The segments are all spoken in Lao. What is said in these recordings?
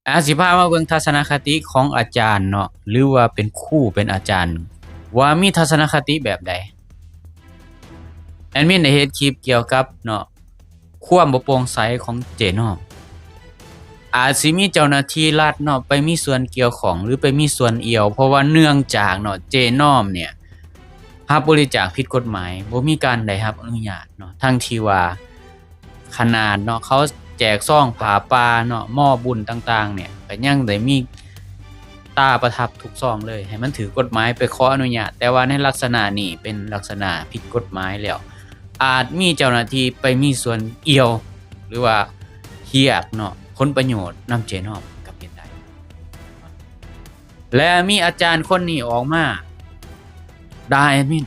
ອາ ຊິພາມາເບິ່ງທັດສະນະຄະຕິຂອງອາຈານເນາະ ຫຼືວ່າເປັນຄູເປັນອາຈານ ວ່າມີທັດສະນະຄະຕິແບບໃດ. ແອດມິນໄດ້ເຮັດຄລິບກ່ຽວກັບເນາະ ຄວາມບໍ່ໂປ່ງໃສຂອງເຈນອມ. ອາດຊິມີເຈົ້າໜ້າທີ່ລັດເນາະ ໄປມີສ່ວນກ່ຽວຂ້ອງ ຫຼືໄປມີສ່ວນກ່ຽວ ເພາະວ່າເນື່ອງຈາກເນາະ ເຈນອມເນ່ຍ ຮັບບໍລິຈາກຜິດກົດໝາຍ ບໍ່ມີການໄດ້ຮັບອະນຸຍາດເນາະ ທັງທີ່ວ່າ ຂະໜາດເນາະ ເຂົາແຈກຊອງຜ້າປ່າເນາະ ມໍບຸນຕ່າງໆເນ່ຍ ກໍຍັງໄດ້ມີຕາປະທັບທຸກຊອງເລີຍ ໃຫ້ມັນຖືກກົດໝາຍ ໄປຂໍອະນຸຍາດ. ແຕ່ວ່າໃນລັກສະນະນີ້ເປັນລັກສະນະຜິດກົດໝາຍແລ້ວ ອາດມີເຈົ້າໜ້າທີ່ໄປມີສ່ວນກ່ຽວ ຫຼືວ່າຮຽກເນາະ ຜົນປະໂຫຍດນຳເຈນອມກໍເປັນໄດ້. ແລະ ມີອາຈານຄົນນີ້ອອກມາດ່າແອດມິນ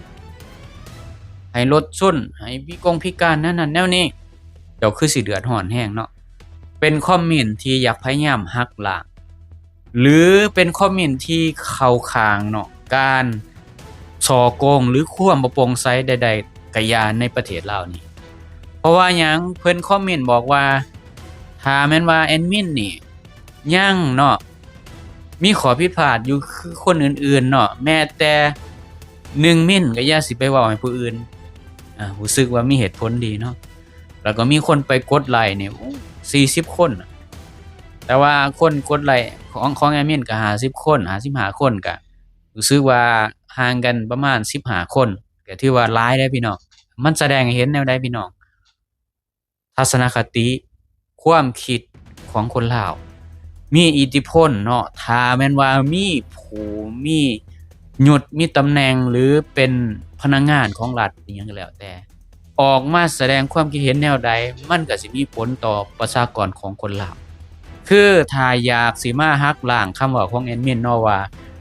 ໃຫ້ລົດຊົນ ໃຫ້ພິກົງພິການ ແນວນັ້ນແນວນີ້ ເຈົ້າຄືຊິເດືອດຮ້ອນແຮງເນາະ. ເປັນຄອມເມັນທີ່ຢາກພະຍາຍາມຫັກລ້າງ ຫຼືເປັນຄອມເມັນທີ່ເຂົ້າຂ້າງເນາະ ການສໍ້ໂກງ ຫຼືຄວາມບໍ່ໂປ່ງໃສໃດໆກະຢ່າໃນປະເທດລາວນີ້. ເພາະວ່າຫຍັງ? ເພິ່ນຄອມເມັນບອກວ່າ ຖ້າແມ່ນວ່າແອດມິນນີ້ຍັງເນາະ ມີຂໍ້ຜິດພາດຢູ່ຄືຄົນອື່ນໆເນາະ ແມ້ແຕ່ໜຶ່ງມິນກໍຢ່າຊິໄປເວົ້າໃຫ້ຜູ້ອື່ນ. ອາ ຮູ້ສຶກວ່າມີເຫດຜົນດີເນາະ ແລ້ວກໍມີຄົນໄປກົດໄລນີ້ ໂອ້ ສີ່ສິບຄົນ. ແຕ່ວ່າຄົນກົດໄລຂອງ ຂອງແອດມິນກໍຫ້າສິບຄົນ ຫ້າສິບຫ້າຄົນ ກໍຮູ້ສຶກວ່າຫ່າງກັນປະມານສິບຫ້າຄົນ ກໍຖືວ່າຫຼາຍເດ້ພີ່ນ້ອງ. ມັນສະແດງໃຫ້ເຫັນແນວໃດພີ່ນ້ອງ? ທັດສະນະຄະຕິ ຄວາມຄິດຂອງຄົນລາວ ມີອິດທິພົນເນາະ. ຖ້າແມ່ນວ່າມີຜູ້ມີຍົດມີຕຳແໜ່ງ ຫຼືເປັນພະນັກງານຂອງລັດອີ່ຫຍັງກໍແລ້ວແຕ່ ອອກມາສະແດງຄວາມຄິດເຫັນແນວໃດ ມັນກໍຊິມີຜົນຕໍ່ປະຊາກອນຂອງຄົນລາວ. ຄືຖ້າຢາກຊິມາຫັກລ້າງຄຳເວົ້າຂອງແອດມິນເນາະ ວ່າ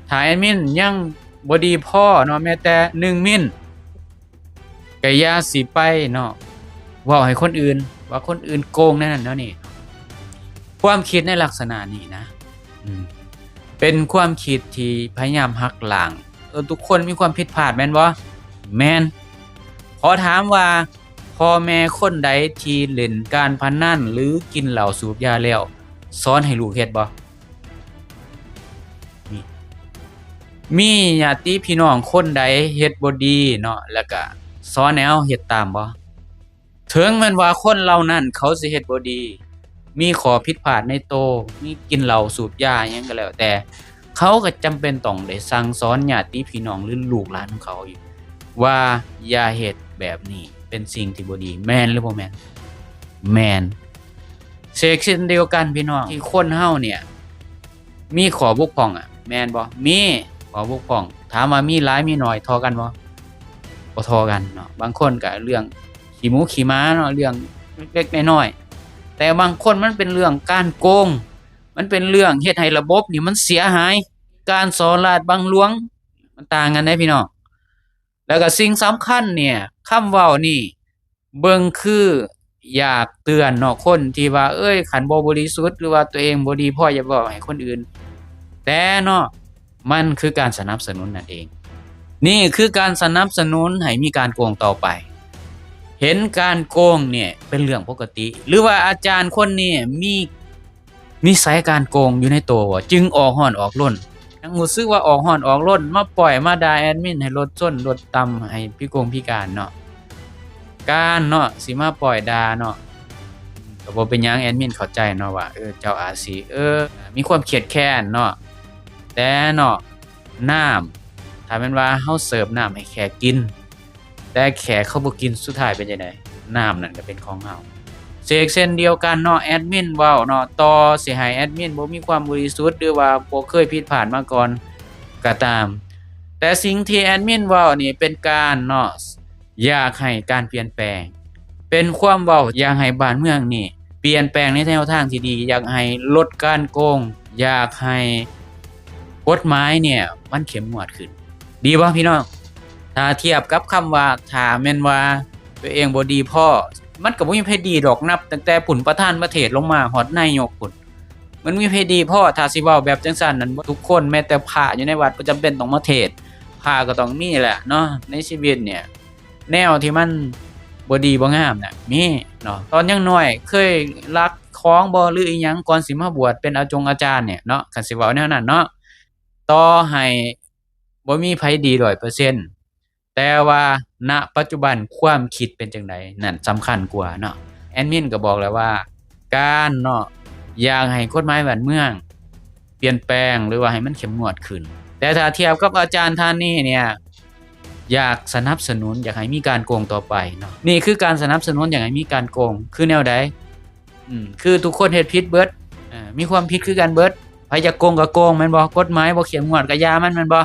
ຖ້າແອດມິນຍັງບໍ່ດີພໍເນາະ ແມ້ແຕ່ໜຶ່ງມິນ ກະຢ່າຊິໄປເນາະ ເວົ້າໃຫ້ຄົນອື່ນວ່າຄົນອື່ນໂກງແນວນັ້ນແນວນີ້. ຄວາມຄິດໃນລັກສະນະນີ້ນະ ອືມ ເປັນຄວາມຄິດທີ່ພະຍາຍາມຫັກລ້າງ. ເອີ ທຸກຄົນມີຄວາມຜິດພາດແມ່ນບໍ່? ແມ່ນ. ຂໍຖາມວ່າ ພໍ່ແມ່ຄົນໃດທີ່ຫຼິ້ນການພະນັນ ຫຼື ກິນເຫຼົ້າສູບຢາແລ້ວ ສອນໃຫ້ລູກເຮັດບໍ່? ມີ. ມີຍາດຕິພີ່ນ້ອງຄົນໃດເຮັດບໍ່ດີເນາະ ແລ້ວກະສອນໃຫ້ເຮົາເຮັດຕາມບໍ່? ເຖິງແມ່ນວ່າຄົນເຫຼົ່ານັ້ນເຂົາຊິເຮັດບໍ່ດີ ມີຂໍ້ຜິດພາດໃນໂຕ ມີກິນເຫຼົ້າສູບຢາຫຍັງກໍແລ້ວແຕ່ ເຂົາກໍຈຳເປັນຕ້ອງໄດ້ສັ່ງສອນຍາດຕິພີ່ນ້ອງ ຫຼື ລູກຫຼານຂອງເຂົາຢູ່ ວ່າຢ່າເຮັດແບບນີ້ ເປັນສິ່ງທີ່ບໍ່ດີ ແມ່ນຫຼືບໍ່ແມ່ນ? ແມ່ນ. ເຊັ່ນດຽວກັນພີ່ນ້ອງ ທີ່ຄົນເຮົາເນ່ຍ ມີຂໍ້ບົກຜ່ອງອະ ແມ່ນບໍ່? ມີຂໍ້ບົກຜ່ອງ. ຖາມວ່າມີຫຼາຍມີໜ້ອຍທໍ່ກັນບໍ່? ບໍ່ທໍ່ກັນເນາະ. ບາງຄົນກະເລື່ອງຂີ້ໝູຂີ້ໝາເນາະ ເລື່ອງເລັກໆນ້ອຍໆ ແຕ່ບາງຄົນມັນເປັນເລື່ອງການໂກງ ມັນເປັນເລື່ອງເຮັດໃຫ້ລະບົບນີ້ມັນເສຍຫາຍ ການສໍ້ລາດບັງຫຼວງ ມັນຕ່າງກັນເດ້ພີ່ນ້ອງ. ແລ້ວກໍສິ່ງສຳຄັນເນ່ຍ ຄຳເວົ້ານີ້ ເບິ່ງຄືຢາກເຕືອນເນາະ ຄົນທີ່ວ່າ ເອີຍ ຄັນບໍ່ບໍລິສຸດ ຫຼືວ່າຕົວເອງບໍ່ດີພໍ ຢ່າເວົ້າໃຫ້ຄົນອື່ນ. ແຕ່ເນາະ ມັນຄືການສະໜັບສະໜູນນັ້ນເອງ. ນີ້ຄືການສະໜັບສະໜູນໃຫ້ມີການໂກງຕໍ່ໄປ. ເຫັນການໂກງນີ້ເປັນເລື່ອງປົກກະຕິ ຫຼືວ່າອາຈານຄົນນີ້ມີ ນິໄສການໂກງຢູ່ໃນໂຕບໍ່ ຈຶ່ງອອກຮ້ອນອອກລົນ. ຍັງຮູ້ສຶກວ່າອອກຮ້ອນອອກລົນ ມາປ້ອຍມາດ່າແອດມິນໃຫ້ລົດຊົນລົດຕຳ ໃຫ້ພິກົງພິການເນາະ. ການເນາະ ຊິມາປ້ອຍດ່າເນາະ ກໍບໍ່ເປັນຫຍັງ ແອດມິນເຂົ້າໃຈເນາະວ່າ ເອີ ເຈົ້າອາດຊິ ເອີ ມີຄວາມຄຽດແຄ້ນເນາະ. ແຕ່ເນາະ ນ້ຳ ຖ້າແມ່ນວ່າເຮົາເສີບນ້ຳໃຫ້ແຂກກິນ ແຕ່ແຂກເຂົາບໍ່ກິນ ສຸດທ້າຍເປັນຈັ່ງໃດ? ນ້ຳນັ້ນກໍເປັນຂອງເຮົາ. ເຊັ່ນດຽວກັນເນາະ ແອດມິນເວົ້າເນາະ ຕໍ່ຊິໃຫ້ແອດມິນບໍ່ມີຄວາມບໍລິສຸດ ຫຼືວ່າບໍ່ເຄີຍຜິດພາດມາກ່ອນກໍຕາມ ແຕ່ສິ່ງທີ່ແອດມິນເວົ້ານີ້ເປັນການເນາະ ຢາກໃຫ້ການປ່ຽນແປງ ເປັນຄວາມເວົ້າຢາກໃຫ້ບ້ານເມືອງນີ້ປ່ຽນແປງໃນແນວທາງທີ່ດີ ຢາກໃຫ້ລົດການໂກງ ຢາກໃຫ້ ກົດໝາຍເນ່ຍມັນເຂັ້ມງວດຂຶ້ນ ດີບໍ່ພີ່ນ້ອງ? ຖ້າທຽບກັບຄຳວ່າ ຖ້າແມ່ນວ່າຕົວເອງບໍ່ດີພໍ ມັນກໍບໍ່ມີໃຜດີດອກ ນັບຕັ້ງແຕ່ພຸ້ນປະທານປະເທດລົງມາຮອດນາຍົກພຸ້ນ ມັນມີໃຜດີພໍ? ຖ້າຊິເວົ້າແບບຈັ່ງຊັ້ນນັ້ນ ທຸກຄົນ ແມ້ແຕ່ພະຢູ່ໃນວັດກໍຈຳເປັນຕ້ອງມາເທດ ພະກໍຕ້ອງມີແຫຼະເນາະ ໃນຊີວິດເນ່ຍ ແນວທີ່ມັນບໍ່ດີບໍ່ງາມນະ ມີເນາະ. ຕອນຍັງນ້ອຍເຄີຍລັກ ຂອງບໍ່ ຫຼືອີ່ຫຍັງ ກ່ອນຊິມາບວດເປັນອາຈົງອາຈານນີ້ເນາະ ຄັນຊິເວົ້າແນວນັ້ນເນາະ. ຕໍ່ໃຫ້ບໍ່ມີໃຜດີຮ້ອຍເປີເຊັນ ແຕ່ວ່ານະປັດຈຸບັນຄວາມຄິດເປັນຈັ່ງໃດ ນັ້ນສຳຄັນກວ່າເນາະ. ແອດມິນກໍບອກແລ້ວວ່າ ການເນາະ ຢາກໃຫ້ກົດໝາຍບ້ານເມືອງປ່ຽນແປງ ຫຼືວ່າໃຫ້ມັນເຂັ້ມງວດຂຶ້ນ, ແຕ່ຖ້າທຽບກັບອາຈານທ່ານນີ້ເນຍ ຢາກສະໜັບສະໜູນ ຢາກໃຫ້ມີການໂກງຕໍ່ໄປເນາະ. ນີ້ຄືການສະໜັບສະໜູນຢາກໃຫ້ມີການໂກງ ຄືແນວໃດ? ອືມ ຄືທຸກຄົນເຮັດຜິດເບິດ ເອີ ມີຄວາມຜິດຄືກັນເບິດ ໃຜຢາກໂກງກໍໂກງແມ່ນບໍ່? ກົດໝາຍບໍ່ເຂັ້ມງວດກໍຢ່າມັນແມ່ນບໍ່?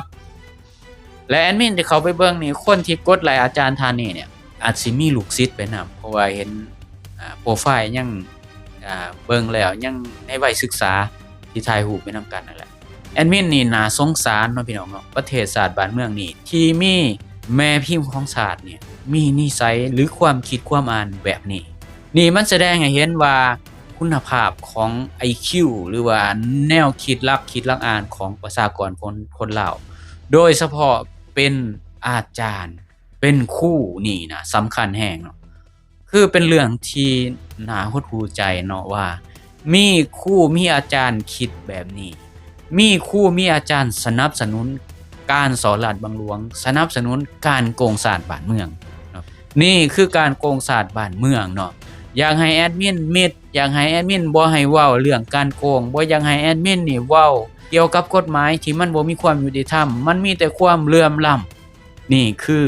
ແລະແອດມິນທີ່ເຂົ້າໄປເບິ່ງນີ້ ຄົນທີ່ກົດໄລອາຈານທ່ານນີ້ເນຍ ອາດຊິມີລູກສິດໄປນຳ ເພາະວ່າເຫັນ ອາ ໂປຣໄຟລ໌ຍັງ ອາ ເບິ່ງແລ້ວຍັງໃນໄວສຶກສາ ທີ່ຖ່າຍຮູບໄປນຳກັນນັ້ນແຫຼະ. ແອດມິນນີ້ໜ້າສົງສານເນາະ ພີ່ນ້ອງເນາະ, ປະເທດຊາດບ້ານເມືອງນີ້ ທີ່ມີແມ່ພິມຂອງຊາດນີ້ ມີນິໄສ ຫຼື ຄວາມຄິດຄວາມອ່ານແບບນີ້. ນີ້ມັນສະແດງໃຫ້ເຫັນວ່າ ຄຸນນະພາບຂອງໄອຄິວ ຫຼືວ່າແນວຄິດຫຼັກຄິດຫຼັກອ່ານຂອງປະຊາກອນຄົນ ຄົນລາວ ໂດຍສະເພາະເປັນອາຈານ ເປັນຄູນີ້ນະ ສຳຄັນແຮງເນາະ. ຄືເປັນເລື່ອງທີ່ໜ້າຫົດຫູ່ໃຈເນາະວ່າ ມີຄູມີອາຈານຄິດແບບນີ້, ມີຄູມີອາຈານສະໜັບສະໜູນການສໍ້ລາດບັງຫຼວງ, ສະໜັບສະໜູນການໂກງຊາດບ້ານເມືອງເນາະ. ນີ້ຄືການໂກງຊາດບ້ານເມືອງເນາະ. ຢາກໃຫ້ແອດມິນມິດ, ຢາກໃຫ້ແອດມິນບໍ່ໃຫ້ເວົ້າເລື່ອງການໂກງ, ບໍ່ຢາກໃຫ້ແອດມິນນີ້ເວົ້າກ່ຽວກັບກົດໝາຍທີ່ມັນບໍ່ມີຄວາມຍຸຕິທຳ, ມັນມີແຕ່ຄວາມເຫຼື່ອມລ້ຳ. ນີ້ຄື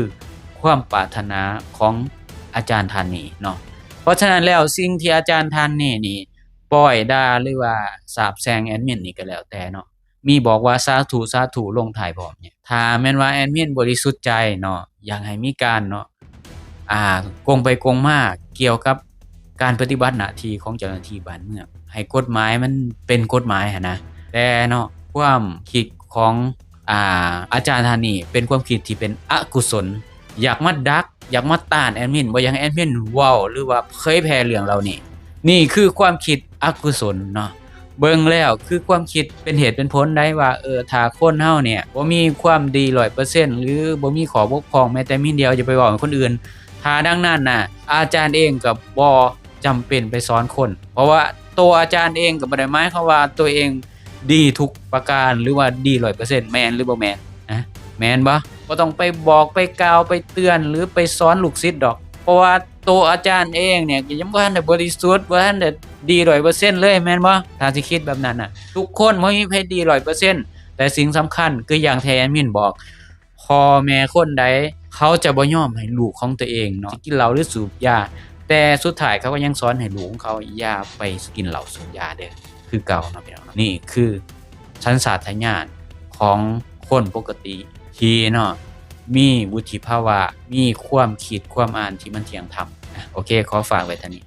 ຄວາມປາດຖະໜາຂອງອາຈານທ່ານນີ້ເນາະ. ເພາະສະນັ້ນແລ້ວ ສິ່ງທີ່ອາຈານທ່ານນີ້ນີ້ປ້ອຍດ່າ ຫຼືວ່າສາບແຊ່ງແອດມິນນີ້ກໍແລ້ວແຕ່ເນາະ, ມີບອກວ່າ ສາທຸ ສາທຸ ລົງທ້າຍພ້ອມນີ້. ຖ້າແມ່ນວ່າແອດມິນບໍລິສຸດໃຈເນາະ, ຢາກໃຫ້ມີການເນາະ ອ່າ ກົງໄປກົງມາກ່ຽວກັບການປະຕິບັດໜ້າທີ່ຂອງເຈົ້າໜ້າທີ່ບ້ານເມືອງ, ໃຫ້ກົດໝາຍມັນເປັນກົດໝາຍຫັ້ນນະ. ແຕ່ເນາະ ຄວາມຄິດຂອງ ອ່າ ອາຈານທ່ານນີ້ເປັນຄວາມຄິດທີ່ເປັນອະກຸສົນ, ຢາກມາດັກ ຢາກມາຕ້ານແອດມິນ, ບໍ່ຢາກໃຫ້ແອດມິນເວົ້າ ຫຼືວ່າເຜີຍແຜ່ເລື່ອງເຫຼົ່ານີ້. ນີ້ຄືຄວາມຄິດອະກຸສົນເນາະ. ເບິ່ງແລ້ວຄືຄວາມຄິດເປັນເຫດເປັນຜົນໄດ໋ວ່າ ເອີ ຖ້າຄົນເຮົາເນຍບໍ່ມີຄວາມດີຮ້ອຍເປີເຊັນ ຫຼືບໍ່ມີຂໍ້ບົກຜ່ອງແມ້ແຕ່ມີດຽວ ຢ່າໄປເວົ້າໃຫ້ຄົນອື່ນ. ຖ້າດັ່ງນັ້ນນະ ອາຈານເອງກໍບໍ່ຈຳເປັນໄປສອນຄົນ, ເພາະວ່າໂຕອາຈານເອງກໍບໍ່ໄດ້ໝາຍຄວາມວ່າໂຕເອງດີທຸກປະການ ຫຼືວ່າດີຮ້ອຍເປີເຊັນ ແມ່ນຫຼືບໍ່ແມ່ນ? ນະ ແມ່ນບໍ່? ບໍ່ຕ້ອງໄປບອກ ໄປກ່າວ ໄປເຕືອນ ຫຼືໄປສອນລູກສິດດອກ, ເພາະວ່າໂຕອາຈານເອງເນຍ ກໍຍັງບໍ່ທັນໄດ້ບໍລິສຸດ ບໍ່ທັນໄດ້ດີຮ້ອຍເປີເຊັນເລີຍ ແມ່ນບໍ່? ຖ້າຊິຄິດແບບນັ້ນນະ ທຸກຄົນບໍ່ມີໃຜດີຮ້ອຍເປີເຊັນ, ແຕ່ສິ່ງສຳຄັນຄືຢ່າງທີ່ແອດມິນບອກ ພໍ່ແມ່ຄົນໃດເຂົາຈະບໍ່ຍອມໃຫ້ລູກຂອງຕົວເອງເນາະ ຊິກິນເຫຼົ້າ ຫຼື ສູບຢາ, ແຕ່ສຸດທ້າຍເຂົາກໍຍັງສອນໃຫ້ລູກຂອງເຂົາຢ່າໄປກິນເຫຼົ້າສູບຢາເດີ້ ຄືເກົ່າເນາະ ພີ່ນ້ອງເນາະ. ນີ້ຄືສັນຊາດຕະຍານຂອງຄົນປົກກະຕິທີ່ເນາະ ມີວຸດທິພາວະ ມີຄວາມຄິດຄວາມອ່ານທີ່ມັນທ່ຽງທຳ. ໂອເຄ ຂໍຝາກໄວ້ເທົ່ານີ້.